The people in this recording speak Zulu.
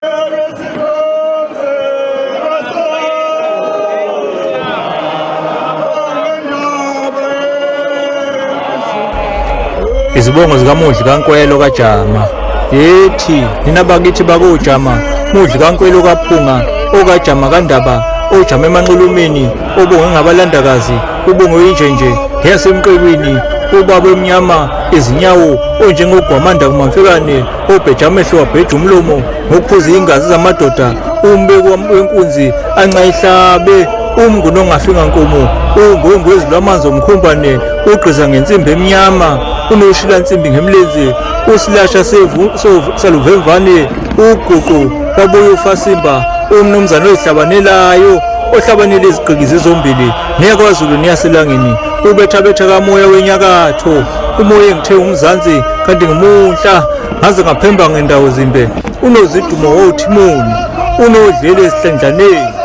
Izibongo zikaMudli kaNkwelo kaJama. Yethi nina bakithi bakoJama, Mudli kaNkwelo kaPhunga, okaJama kaNdaba, ojama emanxulumeni, obonge ngabalandakazi, ubonge uyinjenje, ngeyasemqebini, ubaba emnyama, izinyawo, onjengogwamanda kumamfekane, obheja amehlo wabheja umlomo ngokuphuza izingazi zamadoda umbeko wenkunzi anca ihlabe umnguni ongafinga nkomo ungwengwezi lwamanzi omkhumbane ugqiza ngensimbi emnyama unoshila nsimbi ngemlenze usilasha saluvemvane uguqu wabuye ufasimba umnumzane ozihlabanelayo ohlabanele izigqikizi zombili neyakwazulu neyaselangeni ubethabetha kamoya wenyakatho umoya engithe umzansi kanti ngimunhla ngaze ngaphemba ngendawo zimbe unozidumo wothimoni unodlele esihlendlaneni.